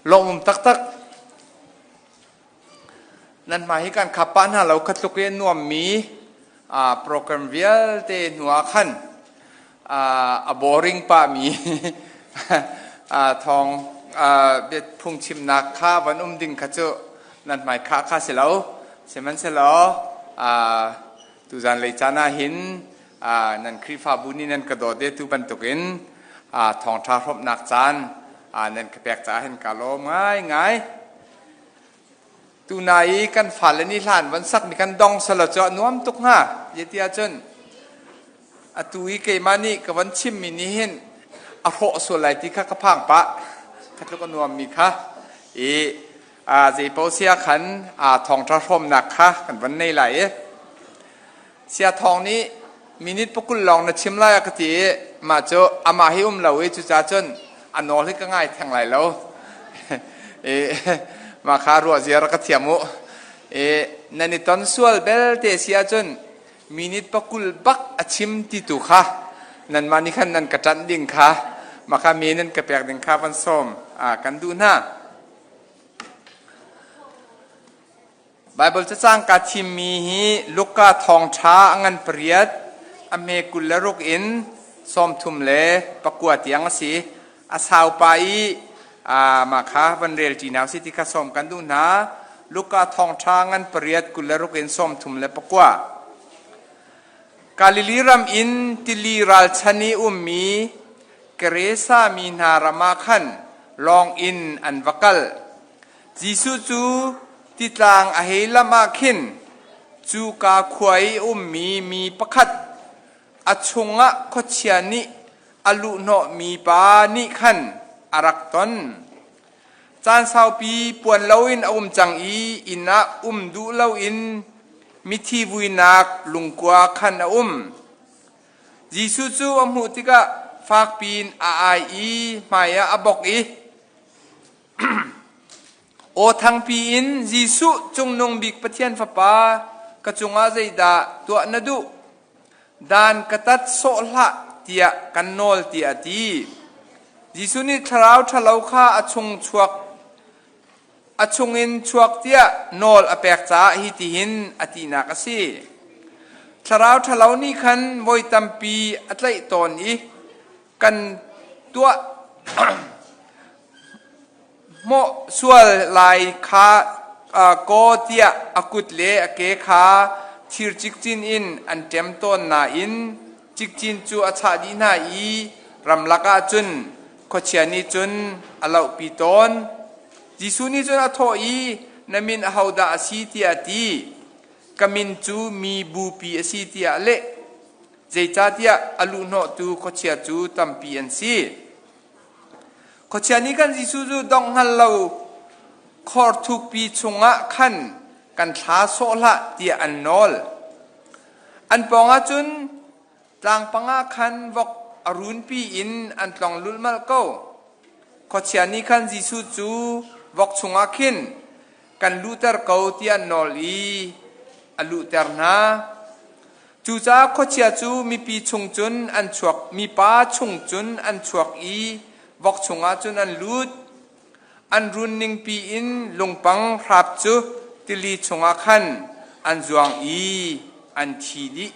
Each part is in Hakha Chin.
Lawmum taktak. Nan hmai hi kan khap pah hna lo kha tluk i a nuammi program vialte hnu ah khan a boring pahmi thawng phungchimnak kha van um ding kha cu nan hmai khah kha si lo. Sihmanhsehlaw tuzan lei caan ah hin nan Khrihfabu nih nan ka dawt i tu bantukin thawngṭha hrawmhnak caan nan ka pek caah hin ka lawm ngaingai. Tuna i kan fale nih hlan van sakmi kan dong selaw cu a nuam tuk hnga. Zeiti ahcun atu i keimah nih ka van chimmi nih hin a hrawh sual lai ti kha ka phang pah. Kha tluk a nuammi kha. I zei paoh sia khan thawngṭha hrawmnak kha kan van nei lai i Sia Thawng nih minute pakul lawng na chim lai a ka ti i mah cu amah hi um lo i cucaah cun a nawl hi ka ngai theng lai lo. I mah kha ruah ziar ka thiam u. I nan i ton sual belte si ahcun minute pakul bak a chim ti tu kha nanmah nih khan nan ka ṭanh ding kha mah kha mi nan ka pek ding kha van sawm kan duh hna. Baibal cacang kaa thimmi hi Luka thawngṭha a ngan pariat, a hme 26 in 39 tiang a si. A saupa i mah kha van rel ṭi hna usih ti kha sawm kan duh hna. Luka thawngṭha ngan pariat 26 in 39. Galilee ram in tili ralchan i ummi Gerasa mi hna ram ah khan lawng in an va kal. Jesuh cu titlang a hei lam ah khin cuka khua i a ummi mi pakhat a chungah khuachia nih a luhhnawhmi pa nih khan a rak ton. Caan saupi puan loin a um cang i inn ah um duh loin mithi vuinak lungkua khan a um. Jesuh cu a hmuh tikah fakpi in a ai i hmaiah a bok i Aw thangpi in Jesuh Cungnung Bik Pathian Fapa, ka cungah zeidah tuah na duh? Dan ka tat sawh hlah tiah kan nawl tiah a ti. Jesuh nih thlarau ṭhalo kha a chung chuak a chungin chuak tiah nawl a pek caah hitihin a tinak a si. Thlarau ṭhalo nih khan voi tampi a tlaih tawn i kan tuah hmawh sual lai kha kaw tiah a kut le a ke kha thir cikcin in an ṭem tawn nain cikcin cu a chah dih hna i ramlak ah cun khuachia nih cun a lohpi tawn. Jesuh nih cun a thawh i, Na min ahodah a si tiah a ti. Ka min cu mi bupi a si tiah a leh. Zeicahtiah a luhhnawhtu khuachia cu tampi an si. Khuachia nih khan Jesuh cu dongh hngal lo khor thukpi chungah khan kan thla sawh hlah tiah an nawl. An pawngah cun tlangpang ah khan vok a runpi in an tlong lulhmalh ko. Khuachia nih khan Jesuh cu vok chungah khin kan luhter ko tiah an nawl i a luhter hna. Cucaah khuachia cu mipi chung cun an chuak, mipa chung cun an chuak i vok chungah cun an lut. An run ningpi in lungpang hrap cu tili chungah khan an zuang i an thi dih.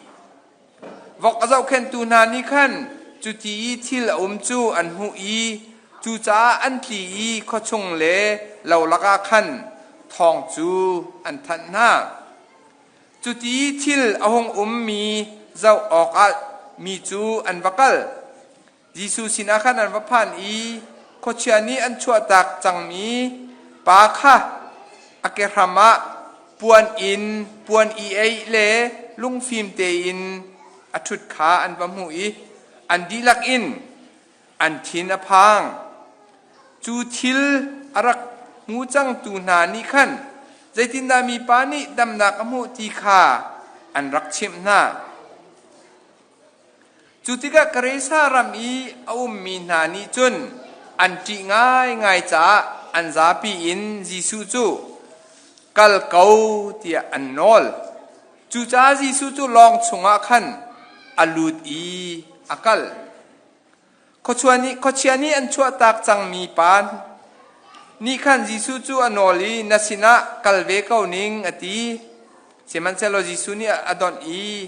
Vok a zohkhenhtu hna nih khan cuti i thil a um cu an hmuh i cucaah an tli i khuachung le lo lakah khan thawng cu an thanh hna. Cuti thil a hung ummi zoh awkah mi cu an va kal. Jesuh sinah khan an va phan i khuachia nih an chuahtak cangmi pa kha a kehram ah puan in puan i eih le lungfim tein a ṭhut kha an va hmuh i an dihlak in an thin a phang. Cu thil a rak hmu cangtu hna nih khan zeitindah mipa nih damnak a hmuh ti kha an rak chimh hna. Cu tikah Karesa ram i a ummi hna nih cun an ṭih ngaingai caah an zapi in Jesuh cu kal ko tiah an nawl. Cucaah Jesuh cu lawng chungah khan a lut i a kal. Khuachia nih an chuahtak cangmi pa Nih khan Jesuh cu a nawl i na sinah kal ve ko ning a ti. Sihmanhsehlaw Jesuh nih a donh i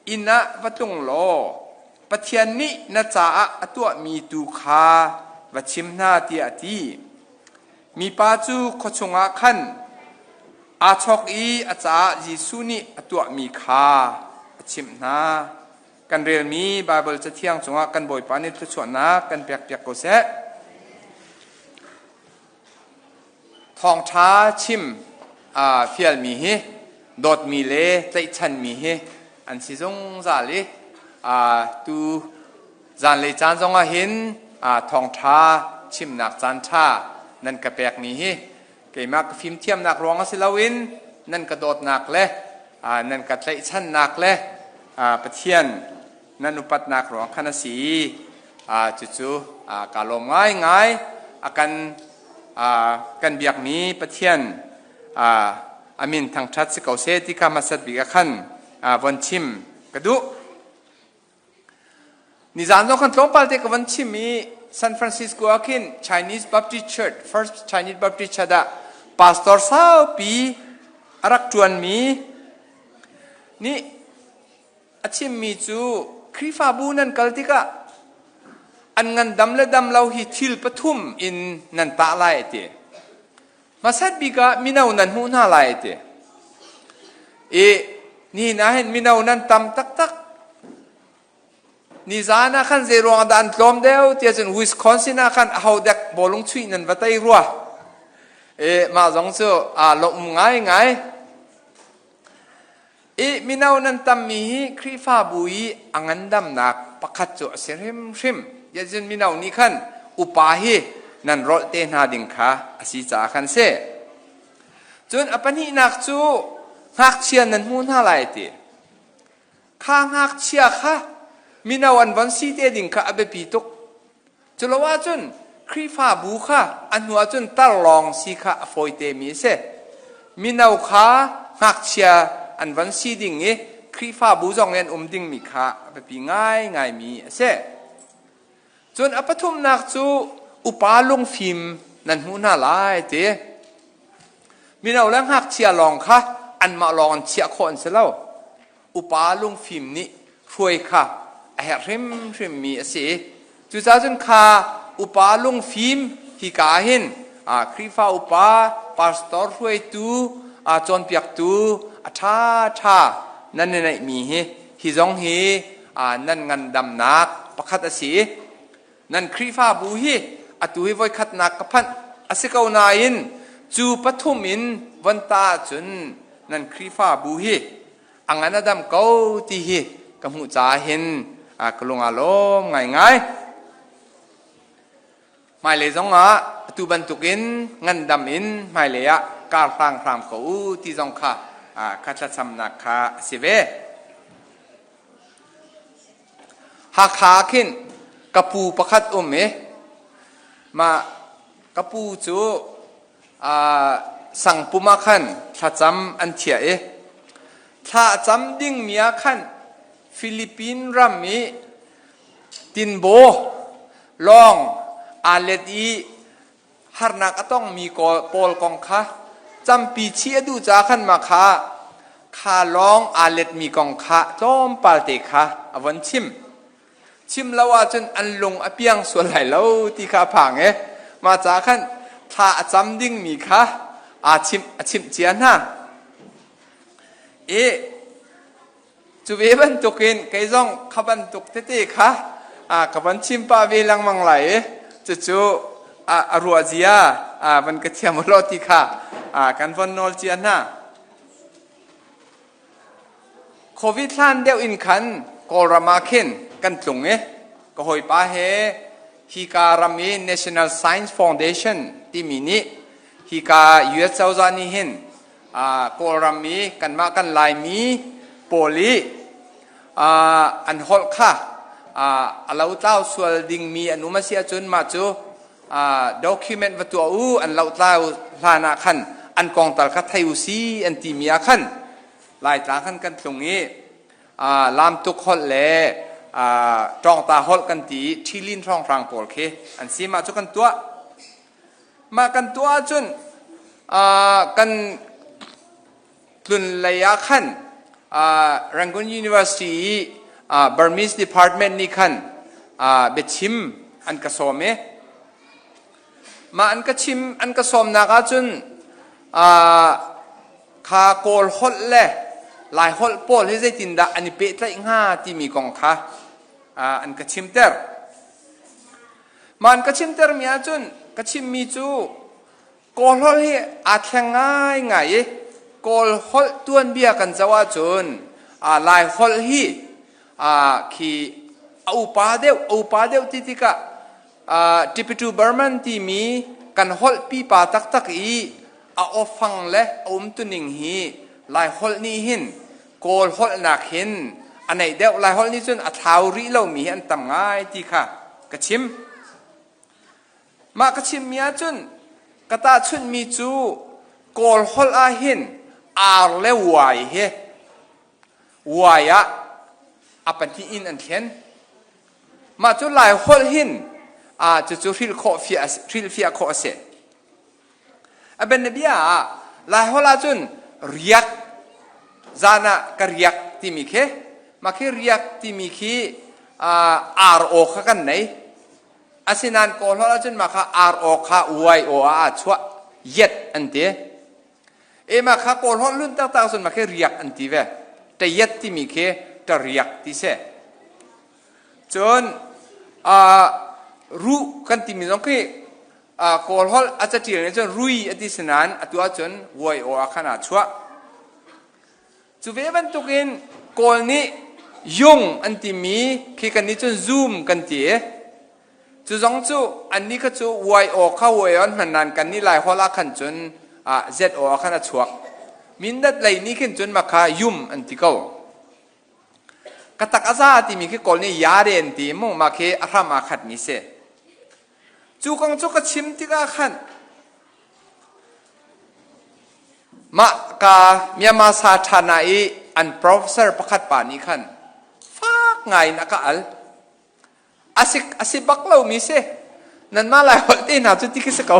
inn ah va tlung law Pathian nih na caah a tuahmi tu kha va chim hna tiah a ti. Mipa cu khua chungah khan aa chawk i a caah Jesuh nih a tuahmi kha a chimh hna. Kan relmi Baibal Cathiang cungah kan Bawipa nih thluachuahnak kan pekpiak ko seh. Thawngṭha chim fialmi hi dawtmi le tlaihchanmi hi an si zungzal i tu zanlei caan zongah hin thawngṭha chimnak caan ṭha nan ka pekmi hi keimah ka fimthiamnak ruang a si loin nan ka dawtnak le nan ka tlaihchannak le Pathian nan upatnak ruang khan a si i cucu kaa lawm ngaingai. A kan kan biakmi Pathian a min thangṭhat si ko seh ti kha hmasat bik ah khan von chim ka duh. Nizan zong khan tlawmpal te ka von chim i San Francisco ah khin Chinese Baptist Church, First Chinese Baptist Church ah pastor saupi a rak ṭuanmi nih a chimmi cu Khrihfabu nan kal tikah an ngandam le dam lo hi thil pathum in nan tah lai a ti. Hmasat bik ah mino nan hmuh hna lai a ti. I nihin ah hin mino nan tam taktak. Nizan ah khan zei ruang dah an tlawm deuh tiah cun Wisconsin ah khan aho dek bawlung chuih nan va tei rua. E mah zong cu aa lawm ngaingai. I mino nan tammi hi Khrihfabu i a ngandamnak pakhat cu a si hrimhrim. Tiah mino nih khan upa hi nan rolh te hna ding kha a si caah khan si. Cun a pahnihnak cu ngakchia nan hmu hna lai ti. Kha ngakchia kha mino an von si te ding kha a biapi tuk. Culo ahcun Khrihfabu kha a hnu ahcun tar lawng si kha a fawite mi a si. Mino kha ngakchia an van si ding i Khrihfabu zong i an um dingmi kha a biapi ngaingaimi a si. Cun a pathumnak cu upa lungfim nan hmuh hna lai ti. Mino le ngakchia lawng kha anmah lawng an chiah khawh an si lo. Upa lungfim nih hruai kha a herh hrimhrimmi a si. Cucaah cun kha upa lungfim hika ah hin Khrihfa upa, pastor hruaitu, cawnpiaktu a ṭhaṭha nan i neihmi hi hi zong hi nan ngandamnak pakhat a si. Nan Khrihfabu hi atu hi voikhatnak ka phanh a si ko nain cu pathum in von ta ahcun nan Khrihfabu hi a ngan a dam ko ti hi ka hmuh caah hin ka lung aa lawm ngaingai. Hmailei zongah atu bantukin ngandam in hmailei ah kar hlang hram ko u ti zong kha kha thlacamnak kha a si ve. Hakha ah khin ka pu pakhat um i mah ka pu cu sangpum ah khan thlacam an thiah i thla a cam dingmi ah khan Philippine ram i tinbaw lawng aa let i harnak a tongmi pawl kong kha campi chih a duh caah khan mah kha kha lawng aa letmi kong kha tlawmpal te kha a von chim. Chim lo ahcun an lung a piang sual lai lo ti kha a phang i mah caah khan thla a cam dingmi kha aa chimh a chimh cia hna. I cu ve bantukin kei zong kha bantuk tete kha ka van chim pah ve lengmang lai i cucu a ruah zia van ka thiam law ti kha kan von nawl cia hna. Covid hlan deuh in khan Kawlram ah khin kan tlung i ka hawipa he hika ram i National Science Foundation timi nih hika US cozah nih hin Kawlram i kanmah kan Laimi pawl i an holh kha a lotlau sual dingmi an um a si ahcun mah cu document va tuah u an lohtlai hlan ah khan an kong tal kha thei u si an timi ah khan Laitlang khan kan tlung i lamtuk holh le ṭawngta holh kan ti i ṭhilin hrawnghrang pawl khi an si mah cu kan tuah. Mah kan tuah ahcun kan tlun lei ah khan Rangoon University i Burmese Department nih khan biachim an ka sawm i mah an ka chim an ka sawmnak ahcun kha Kawl holh le Lai holh pawl hi zeitindah an i pehtlaih hnga timi kong kha an ka chimter. Mah an ka chimtermi ahcun ka chimmi cu Kawl holh hi aa thleng ngaingai i Kawl holh tuanbia kan zoh ahcun Lai holh hi khi a upa deuh a upa deuh ti tikah Tipitu Burman timi kan holh pipa taktak i a awfang le a umtuning hi Lai holh nih hin Kawl holh nak hin a neih deuh. Lai holh nih cun a thlau rih lomi hi an tam ngai ti kha ka chim. Mah ka chimmi ahcun ka tahchunhmi cu Kawl holh ah hin ar le uai hi uai ah a pahnih in an thlen. Mah cu Lai holh hin cucu hrilhfiah khawh a si. A bianabia ah Lai holh ahcun riak zan ah ka riak timi khi mah khi riak timi khi ar aw kha kan nei. Asinain Kawl holh ahcun mah kha ar aw kha uai aw ah aa chuah yet an ti. E mah kha Kawl holh lun taktak cun mah khi riak an ti ve. Tayet timi khi tariak ti si. Cun ruh kan timi zong khi Kawl holh a catial nih cun rui a ti si nain atu ahcun vuai aw ah khan aa chuah. Cu ve bantukin Kawl nih yung an timi khi kannih cun zoom kan ti. Cu zong cu annih kha cu uai aw kha uai aw an hman nain kannih Lai holh ah khan cun Z aw ah khan a chuak. Mindat lei nih khin cun mah kha yum an ti ko. Ka tak a za timi khi Kawl nih yare an ti mu mah khi a hram aa khatmi si. Cu kong cu ka chim tikah khan mah ka Myanmar sa ṭhana i an professor pakhat pa nih khan fak ngai in a ka al. A si bak lomi si. Nanmah Lai holh te hna cu ti khi si ko.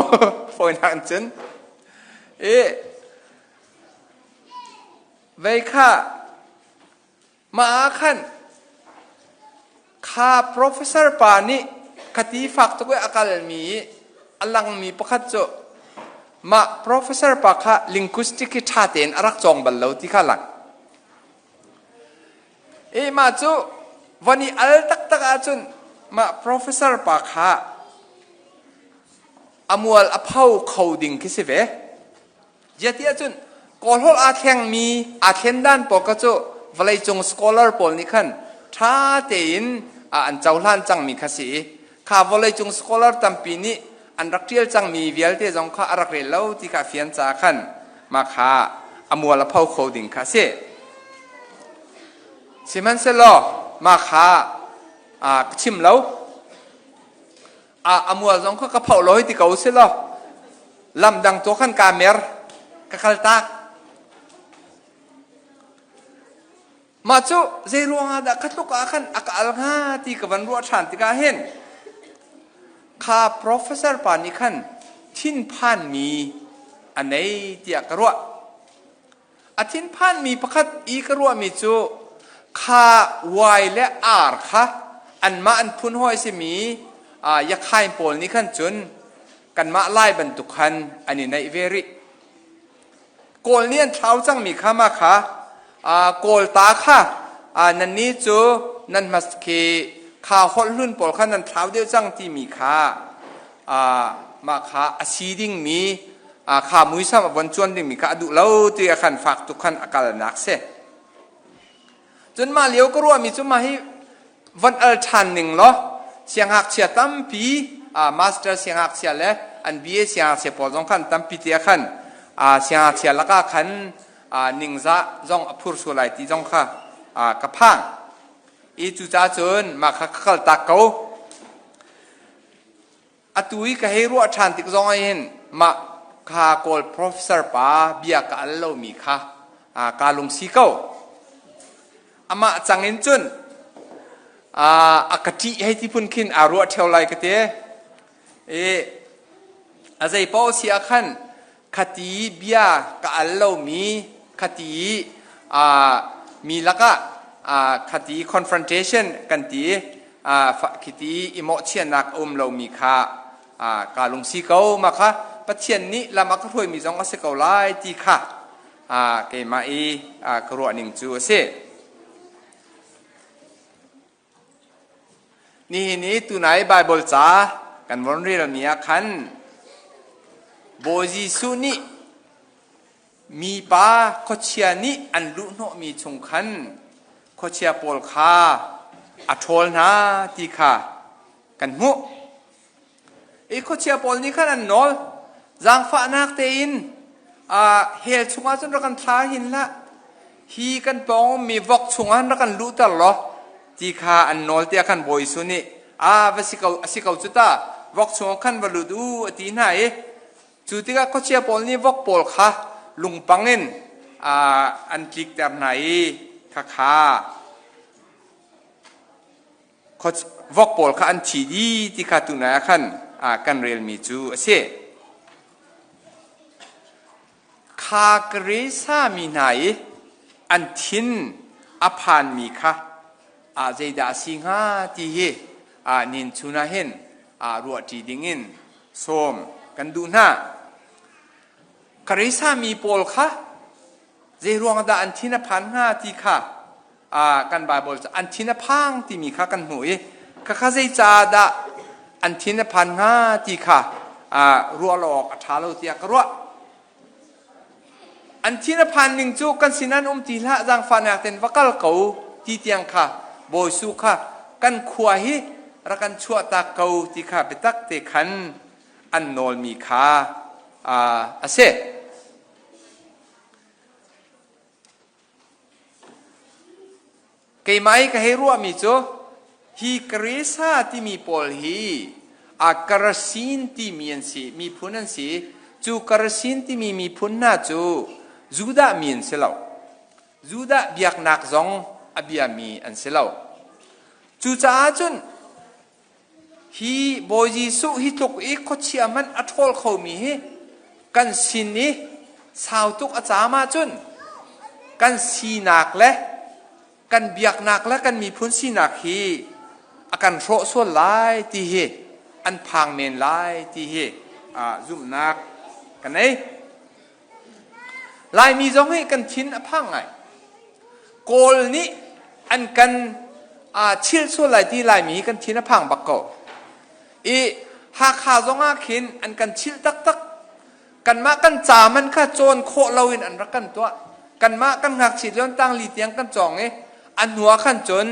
Fawinak in cun. I vei kha Mah ah khan kha professor pa nih khati fak tuk i a kalmi i a langmi pakhat cu mah professor pa kha linguistic hi ṭha tein a rak cawng bal lo ti kha lang. I mah cu von i al taktak ahcun mah professor pa kha a mual a pho kho ding khi si ve. Ziah ahcun Kawl holh aa thlengmi aa thlen dan pawl kha cu vawleicung scholar pawl nih khan ṭha tein an cohlan cangmi kha si i kha vawleicung scholar tampi nih an rak ṭial cangmi vialte zong kha a rak rel lo ti kha a fian caah khan mah kha a mual a pho kho ding kha a si. Sihmanhsehlaw mah kha ka chim lo. A mual zong kha ka phoh lo hei ti ko si law lam dang tu khan kaa mer ka kal tak. Mah cu zei ruangah dah kha tluk ah khan a ka al hnga ti ka van ruah ṭhan tikah hin kha professor pa nih khan thinphanmi a nei tiah ka ruah. A thinphanmi pakhat i ka ruahmi cu kha Y le R kha anmah an phun hawi simi Yakhain pawl nih khan cun kanmah Lai bantuk khan an i naih ve rih. Kawl nih an thlau cangmi kha mah kha Kawl ta kha nannih cu nan hmas khi kha holh hlun pawl kha nan thlau deuh cang timi kha mah kha a si dingmi kha muisam a von cuan dingmi kha a duh lo ti a khan fak tuk khan a kalnak si. Cun mah lio ka ruahmi cu mah hi von al ṭhan ning law siangngakchia tampi master siangngakchia le an BA siangngakchia pawl zong khan tampi te ah khan siangngakchia lakah khan ningzah zong a phur sual lai ti zong kha ka phang. I cucaah cun mah kha ka kaltak ko. Atu i ka hei ruah ṭhan tik zong ah hin mah kha Kawl professor pa bia ka al lomi kha kaa lungsi ko. Amah cang in cun a ka ṭih hei ti phun khin aa ruah ṭheo lai ka ti. I. A zeipaoh si ah khan khati bia ka al lomi khati mi lakah khati confrontation kan ti khiti i mawhchiahnak a um lomi kha kaa lungsi ko. Mah kha Pathian nih lam a ka hruaimi zong a si ko lai ti kha keimah i ka ruahning cu a si. Nihin i tunai Baibal ca kan von relmi ah khan Bawi Jesuh nih mipa khuachia nih an luhhnawhmi chung khan khuachia pawl kha a ṭhawl hna ti kha kan hmuh. I khuachia pawl nih khan an nawl. Zaangfahnak tein hell chungah cun rak kan thla hin hlah. Hi kan pawng ummi vok chungah rak kan luhter law ti kha an nawl tiah khan Bawi Jesuh nih a va si ko a si ko cu ta vok chungah khan va lut u a ti hna i cu tikah khuachia pawl nih vok pawl kha lungpang in an tlikter hna i khakha Vok pawl kha an thi dih ti kha tunai ah khan kan relmi cu a si. Kha Karesa mi hna i an thin a phanmi kha zeidah a si hnga ti hi nin chun ah hin ruahṭi dingin sawm kan duh hna. Karesa mi pawl kha zei ruang dah an thin a phan hnga ti kha kan Baibal cu an thin a phang timi kha kan hmuh i khakha zei caah dah an thin a phan hnga ti kha ruah lo awk a ṭha lo tiah ka ruah. An thin a phan ning cu kan sin an um ti hlah zaangfahnak ten va kal ko ti tiang kha Bawi Su kha kan khua hi rak kan chuahtak ko ti kha biatak te khan an nawlmi kha a si. Keimah i ka hei ruahmi cu hi Karesa timi pawl hi a Karasin timi an si, miphun an si. Cu Karasin timi miphun hna cu Judah mi an si lo. Judah biaknak zong a biami an si lo. Cucaah cun Hi Bawi Jesuh hi tluk i khuachia hmanh a ṭhawl khomi hi kan sin i sau tuk a caam ahcun kan sinak le kan biaknak le kan miphun sinak hi a kan hrawh sual lai ti hi an phang men lai ti hi zumhnak ka nei. Laimi zong hi kan thin a phang ngai. Kawl nih an kan chil sual lai ti Laimi hi kan thin a phang bak ko. I Hakha zong ah khin an kan chilh taktak. Kanmah kan ca man kha cawn khawh loin an rak kan tuah. Kanmah kan ngakchia lio tang li tiang kan cawng i a hnu ah khan cun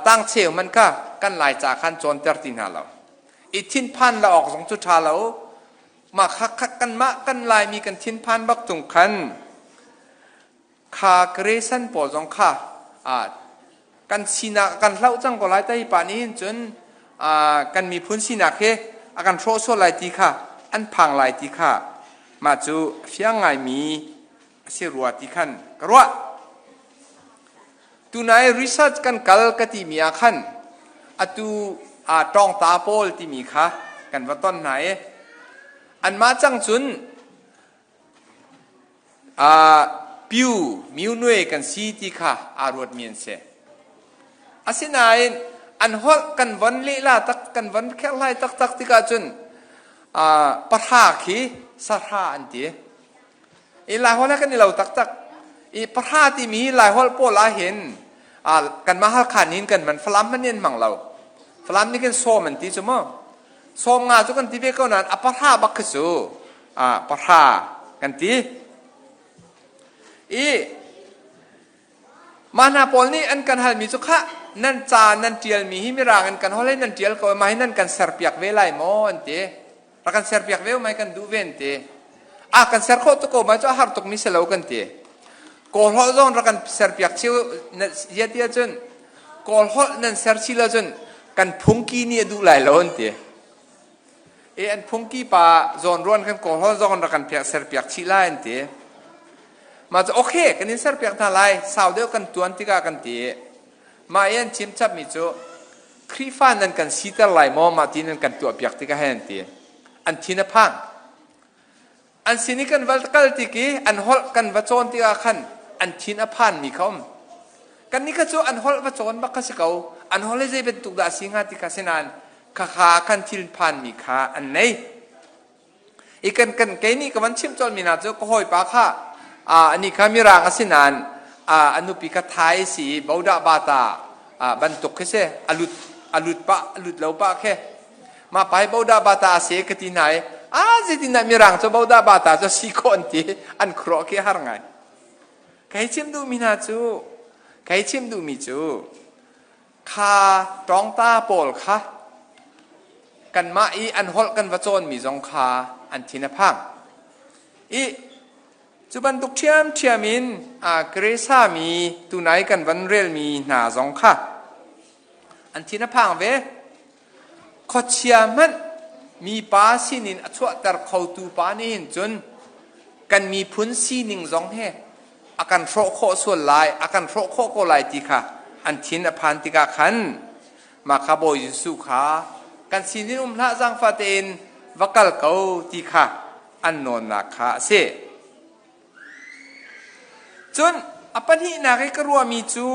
tang cheu man kha kan Lai ca khan cawnter ti hna lo. I thinphan la awk zong cu ṭha lo. Mah kha kanmah kan Laimi kan thinphan bak tung khan kha Kresan pawl zong kha kan sinak kan hloh cang ko lai tai pa nih hin cun kan miphun sinak hi a kan hrawh sual lai ti kha an phang lai ti kha mah cu fiang ngaimi a si rua ti khan ka ruah. Tunai research kan kal ka timi ah khan atu tawngta pawl timi kha kan va ton hna i anmah cang cun Pyu Myunwe kan si ti kha aa ruatmi an si. Asinain an holh kan von lehla tak kan von kherhlai taktak tikah cun pahra khi sahra an ti. I Laiholh he kan i lo taktak. I pahra timi hi Laiholh pawl ah hin kanmah Halkha nih hin kan hman Falam hmanh nih an hmang lo. Falam nih khin sawm an ti cu mu. Sawm nga cu kan ti ve ko nain a pahra bak khi cu pahra kan ti. I mah hna pawl nih an kan halmi cu khah nan ca nan ṭialmi hi mirang in kan holh in nan ṭial ko mah hi nan kan serpiak ve lai maw an ti. Rak kan serpiak ve mai kan duh ve an ti. A kan ser khawh tuk ko mai cu a har tukmi si lo kan ti. Kawl holh zong rak kan serpiak cheu ya ti ahcun Kawl holh nan ser chi lo cun kan phungki nih a duh lai lo an ti. E an phungki pa zawn ruan kan kawl holh zong rak kan serpiak chih lai an ti. Mah cu okay kan in serpiak hna lai sau deuh kan tuan tikah kan ti. Mah i an chim chapmi cu Khrihfa nan kan siter lai maw mah ti nan kan tuahpiak tikah hen an ti. An thin a phang. An sin i kan va kal tik i an holh kan va cawn tikah khan an thin a phanmi kha um. Kannih kha cu an holh va cawn bak kha si ko. An holh hi zei bantuk dah a si hnga ti kha si nain khakha khan thil phanmi kha an nei. I kan kan kei nih ka van chimh colmi hna cu ka hawipa kha anih kha mirang a si nain a nupi kha Thai si i bodah bata bantuk khi si a lut a lut pah a lut lo pah khi mah pai bodah bata a si ka ti hna i a zeitin dah mirang cu bodah bata cu si khawh an ti an khuaruah khi a har ngai. Kei chim duhmi hna cu kei chim duhmi cu kha ṭawngta pawl kha kanmah i an holh kan va cawnmi zong kha an thin a phang. I cu bantuk ṭhiamṭhiam in Kresa mi tunai kan van relmi hna zong kha an thin a phang ve. Khuachia hmanh mipa sinin a chuahter khotu pa nih hin cun kan miphun sining zong he a kan hrawh khawh sual lai, a kan hrawh khawh ko lai ti kha an thin a phan tikah khan mah kha Bawi Jesuh kha kan sinin um hlah zaangfah tein va kal ko ti kha an nawnnak kha a si. Cun a pahnihnak i ka ruahmi cu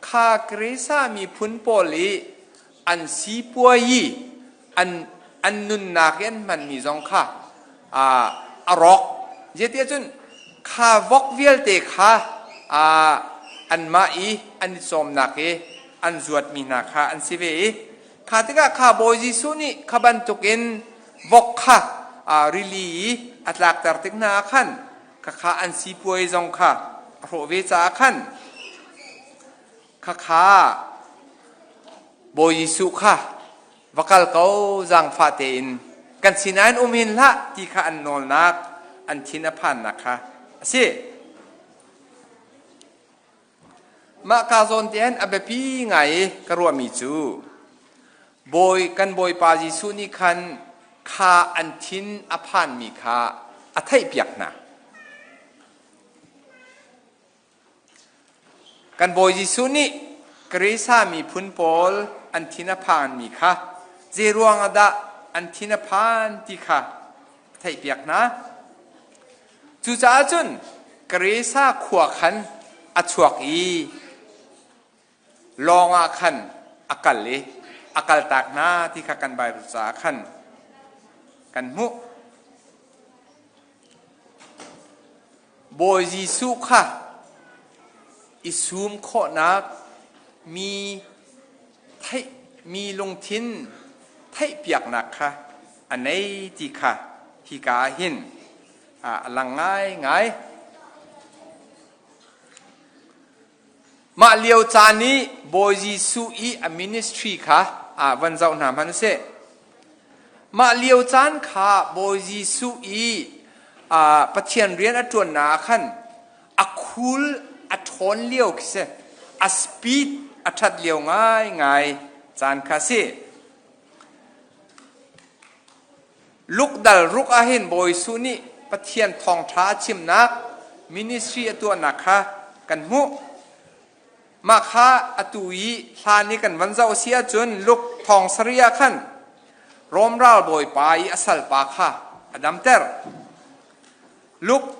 Kha Kresa miphun pawl i an sipuayi an an nunnak i an hmanmi zong kha a rawk. Zeitiah cun kha vok vialte kha anmah i an i cawmnak i an zuatmi hna kha an si ve i kha tikah kha Bawi Jesuh nih kha bantukin vok kha rili i a tlakter tik hna ah khan khakha an sipuai zong kha a hrawh ve caah khan khakha Bawi Jesuh kha va kal ko zaangfah tein kan sinain um hin hlah ti kha an nawlnak an thin a phannak kha a si. Mah ka zawn te hin a biapi ngai i ka ruahmi cu Bawi kan Bawipa Jesuh nih khan kha an thin a phanmi kha a theihpiak hna. Kan Bawi Jesuh nih Kresa miphun pawl an thin a phanmi kha zei ruang ah dah an thin a phan ti kha a theihpiak hna. Cucaah cun Kresa khua khan a chuak i lawng ah khan a kal i a kaltak hna ti kha kan Baibal caah khan kan hmuh. Bawi Jesuh kha i sum khawhnak mi theih mi lungthin theihpiaknak kha a nei ti kha hika ah hin a lang ngaingai. Mah lio caan i Bawi Jesuh i a ministry kha van zoh hna hmanh usih. Mah lio caan kha Bawi Jesuh i Pathian rian a ṭuannak ah khan a khul a ṭhawn lio khi si. A speed a ṭhat lio ngaingai caan kha a si. Luke dal ruk ahhin Bawi Jesuh nih Pathian thawngṭha a chimnak ministry a tuahnak kha kan hmuh. Mah kha atu i hlan i kan van zoh a si ahcun Luke thong sarih ah khan Rom ralbawipa i a salpa kha a damter. Luke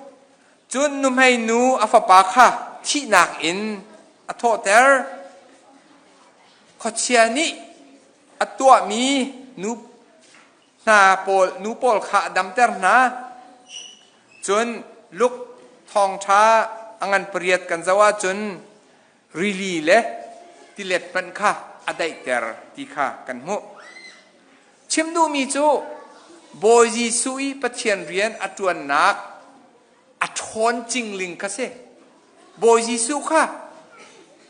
cun nuhmei nu a fapa kha thihnak in a thawhter. Khuachia nih a tuahmi nu hna pawl nu pawl kha a damter hna. Cun Luke thawngṭha a ngan pariat kan zoh ahcun rili le tilet hmanh kha a daihter ti kha kan hmuh. Chim duhmi cu Bawi Jesuh i Pathian rian a ṭuannak a ṭhawn cingling kha si. Bawi Jesuh kha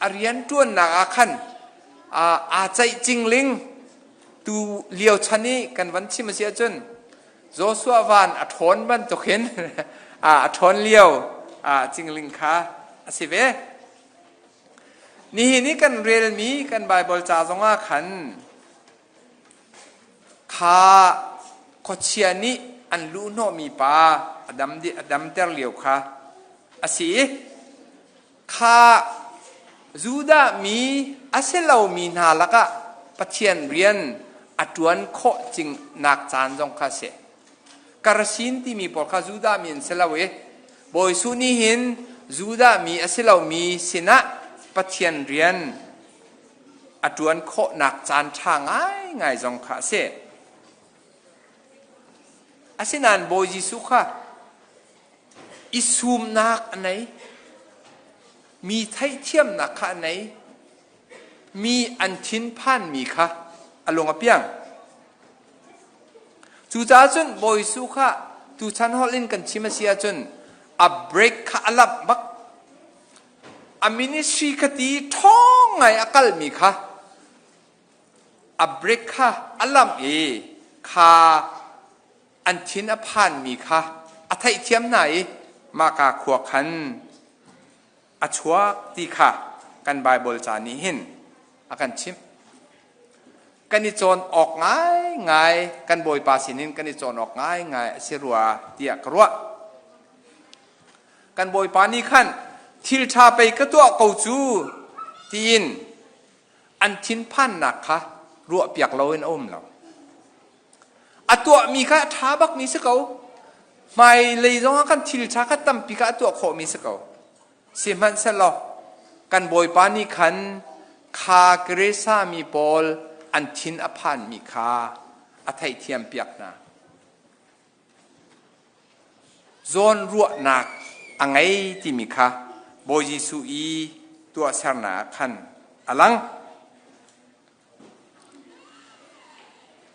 a rian ṭuannak ah khan aa ceih cingling tu lio chan i kan van chim a si ahcun Joshua van a ṭhawn bantukin a ṭhawn lio cingling kha a si ve. Nihin i kan relmi kan Baibal ca zongah khan Kha khuachia nih an luhhnawhmi pa a dam a damter lio kha a si i kha Judah mi a si lomi hna lakah Pathian rian a ṭuan khawh cingnak caan zong kha a si. Karasin timi pawl kha Judah mi an si lo i Bawi Jesuh nih hin Judah mi a si lomi sinah Pathian rian a ṭuan khawhnak caan ṭha ngaingai zong kha a si. Asinain Bawi Jesuh kha i sumnak a nei, mi theihthiamnak kha a nei, mi an thinphanmi kha a lung a piang. Cucaah cun Bawi Jesuh kha tuchan holh in kan chim a si ahcun a break kha a lamh bak. A ministry kha ti ṭhawng ngai a kalmi kha a break kha a lamh i kha an thin a phanmi kha a theihthiam hna i mahka khua khan a chuak ti kha kan Baibal ca nih hin a kan chimh. Kan i cawn awk ngaingai kan Bawipa sinin kan i cawn awk ngaingai a si rua tiah ka ruah. Kan Bawipa nih khan thil ṭha pei ka tuah ko cu tiin an thinphannak kha ruahpiak loin a um lo. A tuahmi kha a ṭha bakmi si ko. Hmailei zongah kan thil ṭha kha tampi kha a tuah khawhmi si ko. Sihmanhsehlaw kan Bawipa nih khan kha Gerasa mi pawl an thin a phanmi kha a theihthiampiak hna. Zawnruahnak a ngei timi kha Bawi Jesuh i tuahsernak ah khan a lang.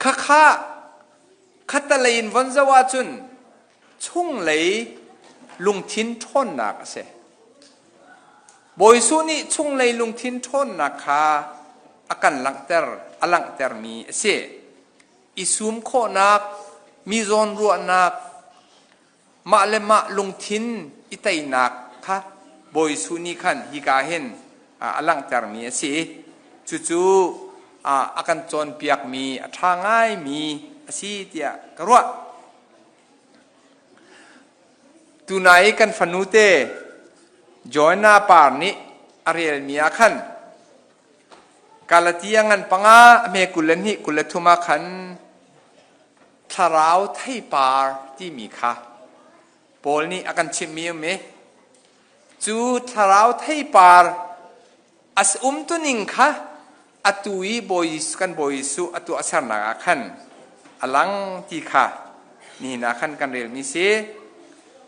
Khakha khattalei in von zoh ahcun chunglei lungthin ṭhawnnak a si. Bawi Jesuh nih chunglei lungthin ṭhawnnak kha a kan langhter, a langhtermi a si. I sum khawhnak, mi zawnruahnak, mah le mah lungthin i teinak kha Bawi Jesuh nih khan hika hin a langhtermi a si i cucu a kan cawnpiakmi a ṭha ngaimi a si tiah ka ruah. Tunai i kan fanute Joanna Par nih a relmi ah khan Galatia ngan panga a hme 22 23 ah khan thlarau theipar timi kha Paul nih a kan chimhmi um i cu thlarau theipar a umtuning kha atu i Bawi kan Bawi Jesuh a tuahsernak ah khan a lang ti kha nihin ah khan kan relmi si.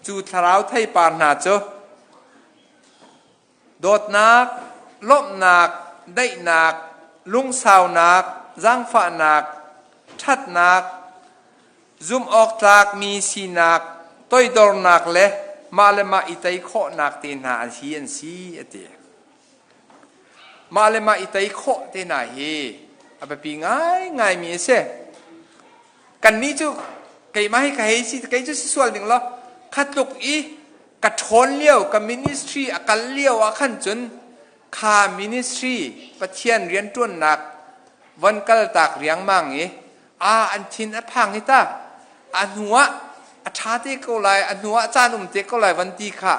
Cu thlarau theipar hna cu Dawtnak, lawmhnak, daihnak, lungsaunak, zaangfahnak, ṭhatnak, zumhawktlakmi sinak, toidornak le mah le mah i tei khawhnak te hna an hi an si a ti. Mah le mah i tei khawh te hna hi a biapi ngaingaimi a si. Kannih cu keimah hi ka hei si, kei cu si sual ding law khatluk i ka ṭhawn lio ka ministry a kal lio ah khan cun kha ministry Pathian rianṭuannak von kaltak riangmang i a an thin a phang hi ta a hnu ah a ṭha te ko lai a hnu ah caan um te ko lai van ti kha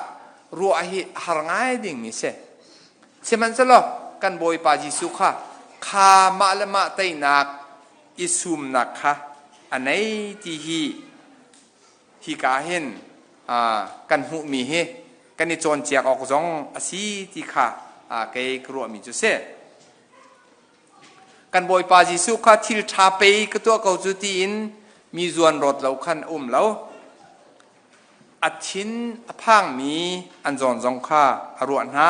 ruah hi a har ngai dingmi si sihmanhsehlaw kan Bawipa Jesuh kha kha mah le mah teinak i sumnak kha a nei ti hi hika hin kan hmuhmi hi kan i cawnpiak awk zong a si ti kha kei ka ruahmi cu si. Kan Bawipa Jesuh kha thil ṭha pei ka tuah ko cu tiin mi zuan rawt lo khan a um lo. A thin a phangmi an zawn zong kha a ruah hna.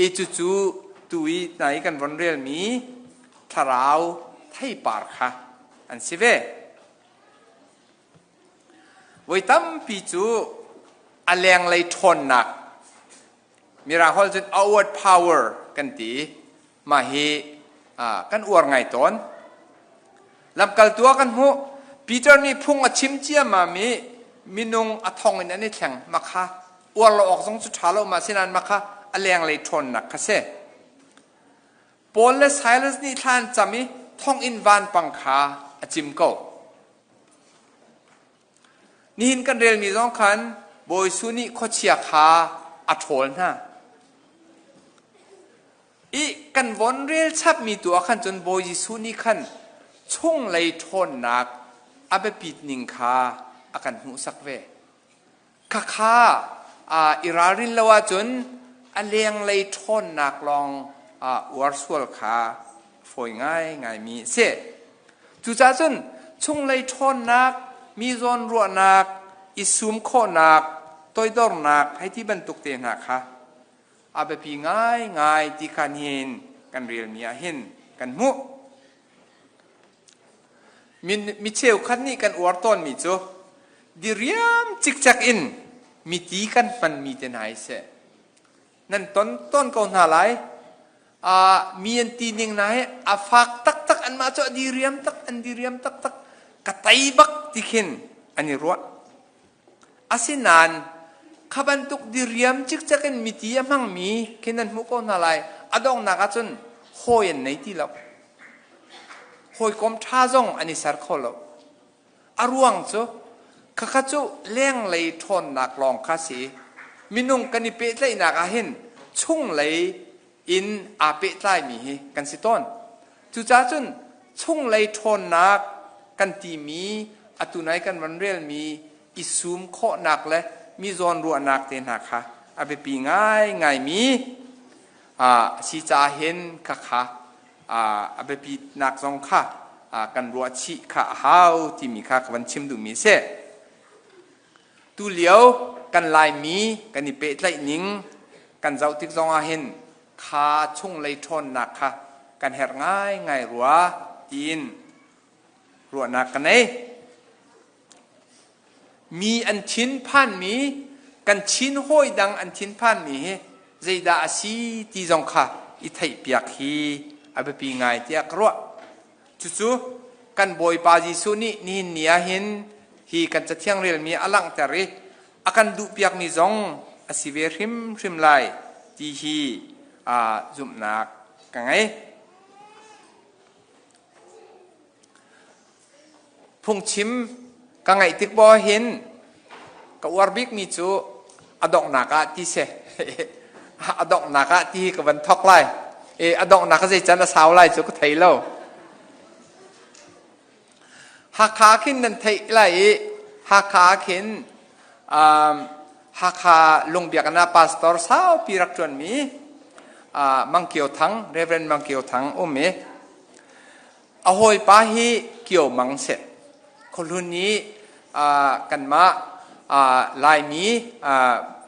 I cucu tu i nai kan von relmi thlarau theipar kha an si ve. Voi tampi cu a lenglei ṭhawnnak Mirang holh cun outward power kan ti. Mah hi kan uar ngai tawn. Lamkaltu ah kan hmuh. Peter nih phung a chim ciammam i minung a thong in an i thleng. Mah kha uar lo awk zong cu ṭha lo ma sinain mah kha a lenglei ṭhawnnak kha si. Paul le Silas nih thla an cam i thonginn vanpang kha a cim ko. Nihin kan relmi zong khan Bawi Jesuh nih khuachia kha a ṭhawl hna. I kan von rel chapmi tu ah khan cun Bawi Jesuh nih khan chunglei ṭhawnnak a biapit ning kha a kan hmuhsak ve. Khakha i ralrin lo ahcun a lenglei ṭhawnnak lawng uar sual kha fawi ngaingaimi a si. Cucaah cun chunglei ṭhawnnak, mi zawnruahnak, i sum khawhnak, toidornak hei ti bantuk te hna kha a biapi ngaingai ti kha nihin kan relmi ah hin kan hmuh. Mi cheukhat nih kan uar tawnmi cu diriam cikcek in miti kan hmanmi te hna hi seh. Nan ton tawn ko hna lai. Mi an ti ning hna hi a fak taktak anmah cu a diriam tak an diriam taktak ka tei bak ti khin an i ruah. Asinain kha bantuk diriam cikcek in miti a hmangmi khi nan hmuh ko hna lai. A donghnak ah cun hawi an nei ti lo. Hawikom ṭha zong an i ser kho lo. A ruang cu khakha cu lenglei ṭhawnnak lawng kha si. Minung kan i pehtlaihnak ah hin chunglei in aa pehtlaimi hi kan si tawn. Cucaah cun chunglei ṭhawnnak kan timi atu nai kan van relmi i sum khawhnak le mi zawnruahnak te hna kha a biapi ngaingaimi a si caah hin khakha a biapitnak zong kha kan ruah chih kha a hau timi kha ka van chim duhmi a si. Tulio kan Laimi kan i pehtlaih ning kan zoh tik zong ah hin kha chunglei ṭhawnnak kha kan herh ngaingai rua tiin ruahnak ka nei. Mi an thinphanmi kan Chin hawi dang an thinphanmi hi zeidah a si ti zong kha i theihpiak hi a biapi ngai tiah ka ruah. Cucu kan Bawipa Jesuh nih nihin ni ah hin hi kan Cathiang relmi a langhter i a kan duhpiakmi zong a si ve hrimhrim lai ti hi zumhnak ka ngei. Phungchim ka ngaih tik bo hin ka uar bikmi cu a donghnak ah ti si. A donghnak ah ti hi ka van thok lai. E a donghnak a zei can a sau lai cu ka thei lo. Hakha khin nan theih lai i Hakha khin um, Hakha Lungbiakinn ah pastor saupi rak ṭuanmi uh, Mang Kio Thang, Reverend Mang Kio Thang um i A hawipa hi Kio Mang si. Khuahlun i kanmah Laimi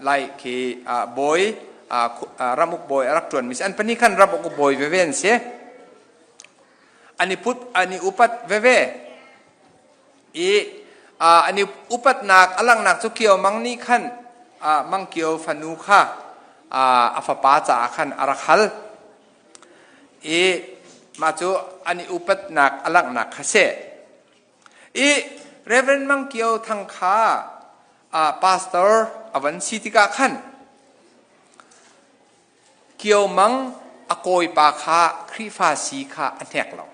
Lai khi bawi ramuk bawi a rak ṭuanmi si. An pahnih khan ramuk bawi veve an si. An i put an i upat veve. I an i upatnak a langhnak cu Kio Mang nih khan Mang Kio fanu kha a fapa caah khan a rak hal. I mah cu an i upatnak a langhnak kha si. I Reverend Mang Kio Thang kha pastor a van si tikah khan Kio Mang a kawipa kha Khrihfa si kha a hnek lo.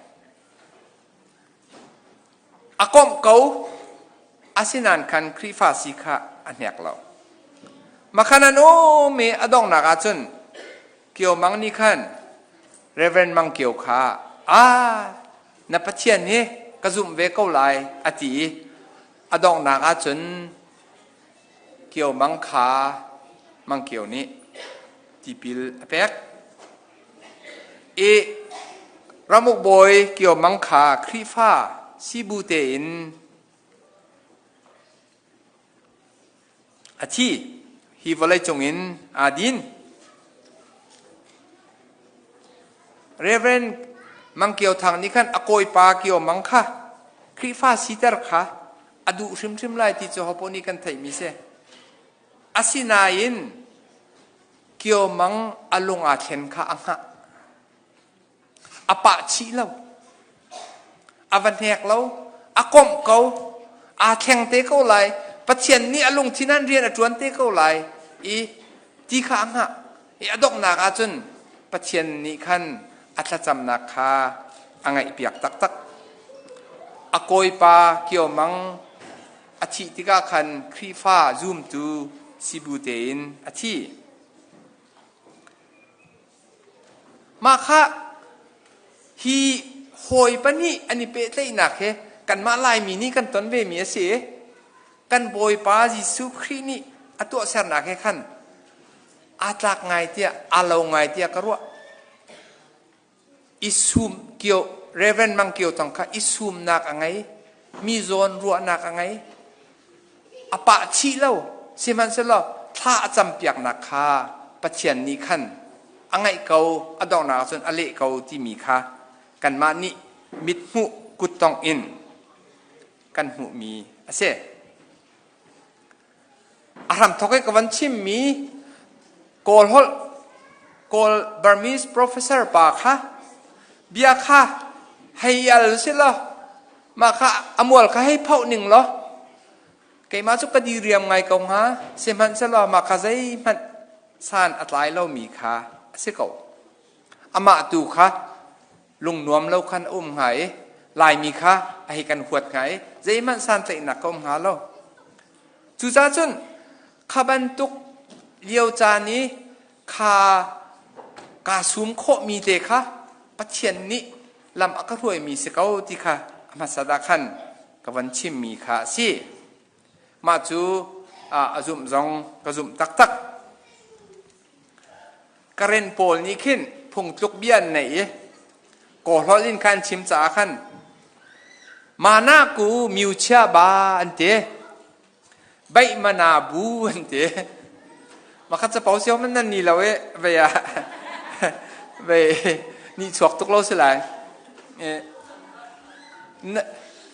A komh ko, asinain khan Khrihfa si kha a hnek lo. Makhan an um i a donghnak ahcun Kio Mang nih khan Reverend Mang Kio kha ah na Pathian hi ka zumh ve ko lai a ti i a donghnak ahcun Kio Mang kha Mang Kio nih tipil a pek. I ramuk bawi Kio Mang kha Khrihfa sibu tein a thi. Hi vawleicung in aa din. Reverend Mang Kio Thang nih khan a kawipa Kio Mang kha Khrihfa siter kha a duh hrimhrim lai ti cu hopoh nih kan theihmi si. Asinain Kio Mang a lung aa thlen kha a hngah. A pah chih lo. A va hnek lo. A komh ko. Aa thleng te ko lai. Pathian nih a lungthin an rian a ṭuan te ko lai i ti kha a hngah. I a donghnak ahcun Pathian nih khan a thlacamnak kha a ngaihpiak taktak. A kawipa Kio Mang a thih tikah khan Khrihfa zumtu sibu tein a thi. Mah kha hi hawi pahnih an i pehtlaihnak hi kanmah Laimi nih kan ton vemi a si. Kan Bawipa Jesuh Khrih nih a tuahsernak he khan aa tlak ngai tiah aa lo ngai tiah ka ruah. I sum kio Reverend Mang Kio Tong kha i sumnak a ngei, mi zawn ruahnak a ngei. A pah chih lo, sihmanhsehlaw thla a campiaknak kha Pathian nih khan a ngaih ko, a donghnak ahcun a leh ko timi kha kanmah nih mithmuh kuttongh in kan hmuhmi a si. A hramthawk i ka van chimmi Kawl holh Kawl Burmese professor pa kha bia kha hei al si law mah kha a mual kha hei phoh ning law keimah cu ka diriam ngai ko hnga sihmanhsehlaw mah kha zeihmanh san a tlai lomi kha a si ko. Amah tu kha lungnuam lo khan a um hnga i Laimi kha a hei kan huat hnga i zeihmanh santlaihnak ka um hnga lo. Cucaah cun kha bantuk lio caan i kha kaa sum khawhmi te kha Pathian nih lam a ka hruaimi si ko ti kha a hmasat ah khan ka van chimmi kha a si. Mah cu a zumh zong ka zumh taktak. Karen pawl nih khin phungtluk bia an neih i kawlholh in khan chim caah khan mana ku miuchia ba an ti baih mana bu an ti makhat capo siau man nan ni lo i vei ah vei nih chuak tuk lo si lai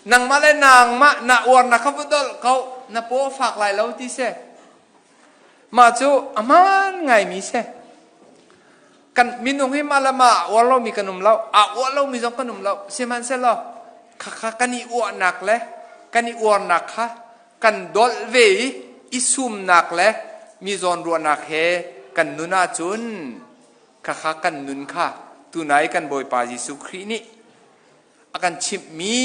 nangmah le nangmah na uar na kha vudol ko na paw fak lai lo ti si Mah cu a hmaan ngaimi si. Kan minung hi mah le mah uar lomi kan um lo, aa uah lomi zong kan um lo. Sihmanhsehlaw khakha kan i uahnak le kan i uarnak kha kan dolh ve i i sumnak le mi zawnruahnak he kan nun ahcun khakha kan nun kha tunai kan Bawipa Jesuh Khrih nih a kan chimhmi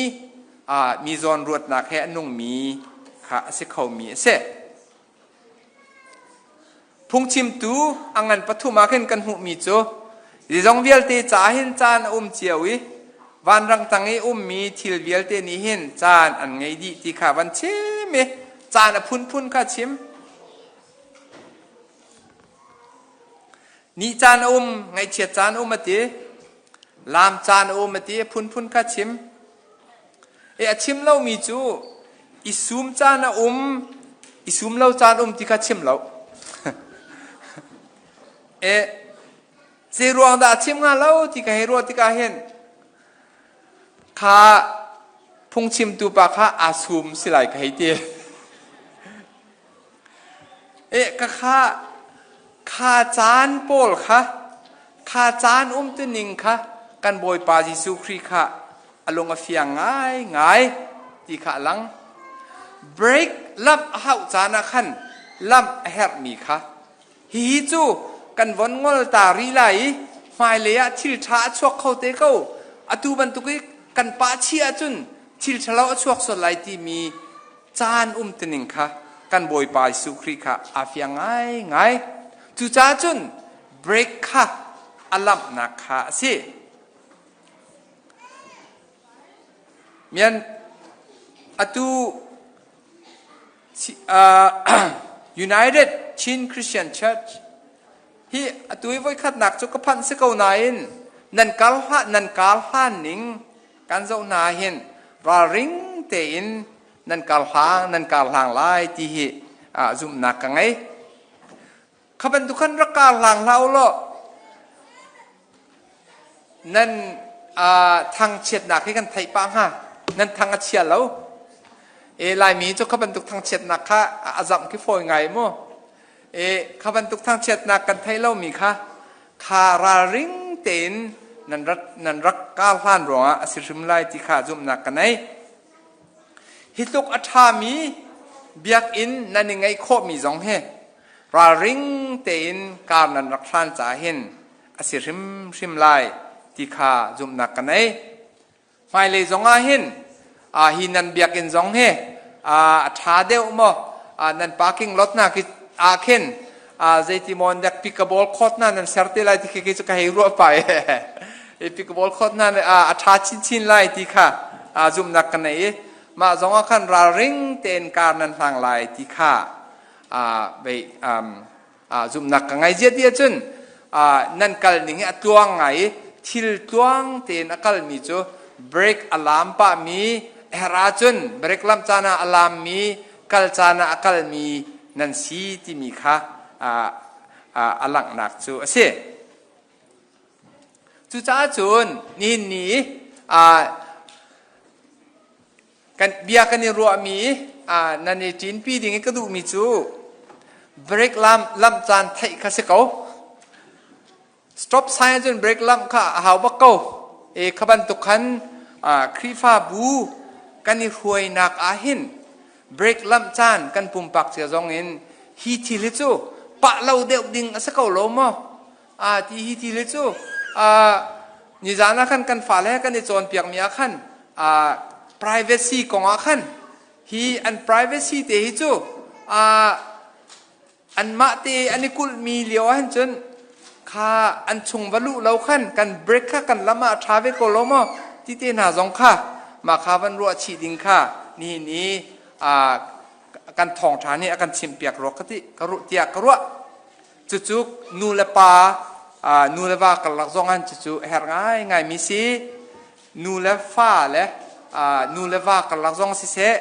mi zawnruatnak he a nungmi kha a si khomi a si. Phungchimtu a ngan pathum ah khin kan hmuhmi cu zeizong vialte caah hin caan a um cio i vanrang tang i ummi thil vialte nih hin caan an ngei dih ti kha van chim i caan a phunphun kha chim. Ni caan a um, ngaihchiat caan a um a ti. Laam caan a um a ti, a phunphun kha chim. E a chim lomi cu i sum caan a um, i sum lo caan um ti kha chim lo. e zei ruang dah a chim hnga lo ti ka hei ruah tikah hin kha phungchimtu pa kha aa sum si lai ka hei ti. E ka kha kha caan pawl kha kha caan umtuning kha kan Bawipa Jesuh Khrih kha a lung a fiang ngaingai ti kha a lang. Break lamh a hauh caan ah khan lamh a herhmi kha hihi cu kan von ngol ta rih lai i hmailei ah thil ṭha a chuak kho te ko. Atu bantuk i kan pah chih ahcun thil ṭhalo a chuak sual lai timi caan umtuning kha kan Bawipa Jesuh Khrih kha aa fiang ngaingai. Cucaah cun break kha a lamhnak kha a si. Mian atu United Chin Christian Church hi atu i voikhatnak cu ka phanh si ko nain nan kar hlah nan kar hlan ning kan zoh hna hin ralring tein nan kar hlang nan kar hlang lai ti hi zumhnak ka ngei. Kha bantuk khan rak kar hlang hlah u law nan thangchiatnak hi kan theih pah hnga nan thang a chia lo e laimi cu kha bantuk thangchiatnak kha a zamh khi fawi ngai mu e kha bantuk thangchiatnak kan theih lomi kha kha ralring tein nan rak nan rak kar hlan ruangah a si hrim lai ti kha zumhnak ka nei hi tluk a ṭhami biakinn nan i ngeih khawhmi zong hi ralring tein kar nan rak hlan caah hin a si hrimhrim lai ti kha zumhnak ka nei. Hmailei zong ah hin hi nan biakinn zong hi a ṭha deuh maw nan parking lot hna khi ah khin zeiti maw dek pickleball court hna nan ser te lai ti khi cu ka hei ruah pah i pickleball court hna a ṭha chinchin lai ti kha zumhnak ka nei i. Mah zong ah khan ralring tein kar nan hlang lai ti kha zumhnak ka ngei. Ziah ti ahcun nan kal ning hi a tluang ngai i thil tluang tein a kalmi cu break a lam pahmi her ahcun break lam caan ah a lammi kal caan ah a kalmi nan si timi kha a langhnak cu a si. Cucaah cun nihin ni kan bia kan i ruahmi nan i ṭinpi ding i ka duhmi cu break lam lamh caan theih kha si ko. Stop sign cun break lamh kha a hau bak ko. E kha bantuk khan Khrihfabu kan i hruainak ah hin break lamh caan kan pumpak cia zong in hi thil hi cu pah lo deuh ding a si ko lo maw? A ti hi thil hi cu nizan ah khan kan fale kan i cawnpiakmi ah khan privacy kong ah khan hi an privacy te hi cu anmah te an i kulhmi lio ah hin cun kha an chung va luh lo khan kan break kha kan lam ah a ṭha ve ko lo maw ti te hna zong kha mah kha van ruah chih ding kha nihin i kan thawngṭha nih a kan chimhpiak rua ka ti ka ruah tiah ka ruah. Cucu nu le pa nu le va karlak zong an cucu a herh ngaingaimi si. Nu le fa le nu le va karlak zong siseh,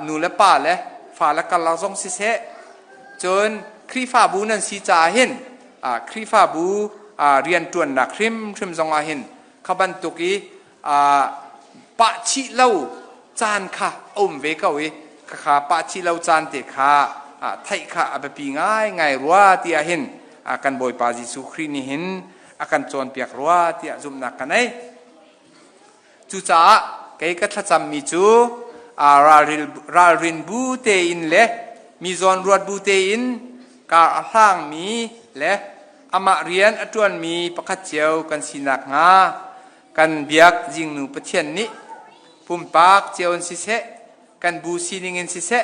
nu le pa le fa le karlak zong siseh, cun Khrihfabu nan si caah hin Khrihfabu rianṭuannak hrimhrim zong ah hin kha bantuk i pah chih lo caan kha a um ve ko i khakha pah chih lo caan te kha theih kha a biapi ngaingai rua tiah hin kan Bawipa Jesuh Khrih nih hin a kan cawnpiak rua tiah zumhnak ka nei. Cucaah kei ka thlacammi cu ralrin bu tein le mi zawnruat bu tein kar a hlangmi le amah rian a ṭuanmi pakhat cio kan si nakhnga kan biak Zingnu Pathian nih pumpak cio in siseh, kan bu sining in siseh,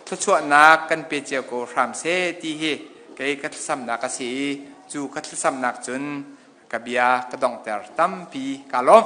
thluachuahnak kan pe cio ko hram seh ti hi kei ka thlasamnak a si i cu ka thlasamnak cun ka bia ka donghter tampi ka lawm.